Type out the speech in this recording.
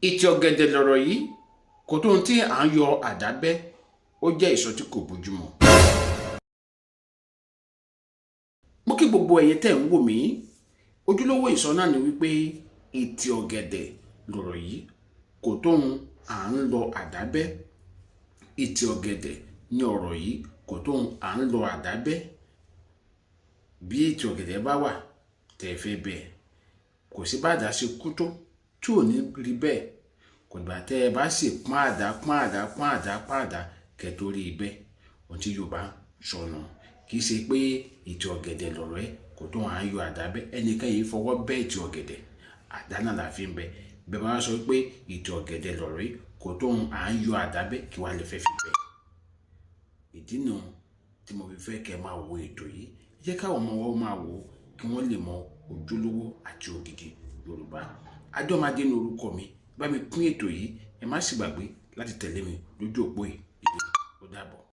Ìtì ọ̀gẹ̀dẹ̀ lọ̀rọ̀ yìí, kò tó ohun tí à ń yọ àdá bẹ́. Ó jẹ́ ìsọ tí kò bójúmu. Mo kí gbogbo ẹ̀yin tẹ́ ń wò mí. Ojúlówó ìsọ náà ni wípé ìtì ọ̀gẹ̀dẹ̀ lọ̀rọ̀ yìí, kò tó ohun à ń lọ àdá bẹ́. Ìtì ọ̀gẹ̀dẹ̀ ni ọ̀rọ̀ yìí, kò tó ohun à ń lọ àdá bẹ́. Bí ìtì ọ̀gẹ̀dẹ̀ bá wà tẹ́ ẹ fẹ́ bẹ́, kò sí bá àdá ṣe kú tó tí ò ní rí bẹ́ẹ̀. Kò dìgbà tẹ́ ẹ bá sì pọ́n àdá, pọ́n àdá, pọ́n àdá, pọ́n àdá kẹ́ tó rí i bẹ́. Ohun tí Yorùbá sọ nù. Kì í ṣe pé ìtì ọ̀gẹ̀dẹ̀ lọ̀rọ̀ ẹ, kò tó à ń yọ àdá bẹ́. Ẹnìkan yìí fọwọ́ bẹ́ ìtì ọ̀gẹ̀dẹ̀, àdá náà la fi ń bẹ́. Bẹ́ẹ̀ bá sọ pé ìtì ọ̀gẹ̀dẹ̀ lọ̀rọ̀ yìí, kò tó ohun à ń yọ àdá bẹ́, kí wàá lè fẹ́ fi bẹ́. Ìdí nu tí mo fi fẹ́ kẹ́ máa wo ètò yìí. Jẹ́ káwọn ọmọ wa máa wò ó kí wọ́n lè mọ ojúlówó àti ògidì Yorùbá. Adéọmọdé ní orúkọ mi. Bá mi pín ètò yìí, ẹ má sì gbàgbé láti tẹ̀lé mi lójú òpó yìí. Ó dàbọ̀.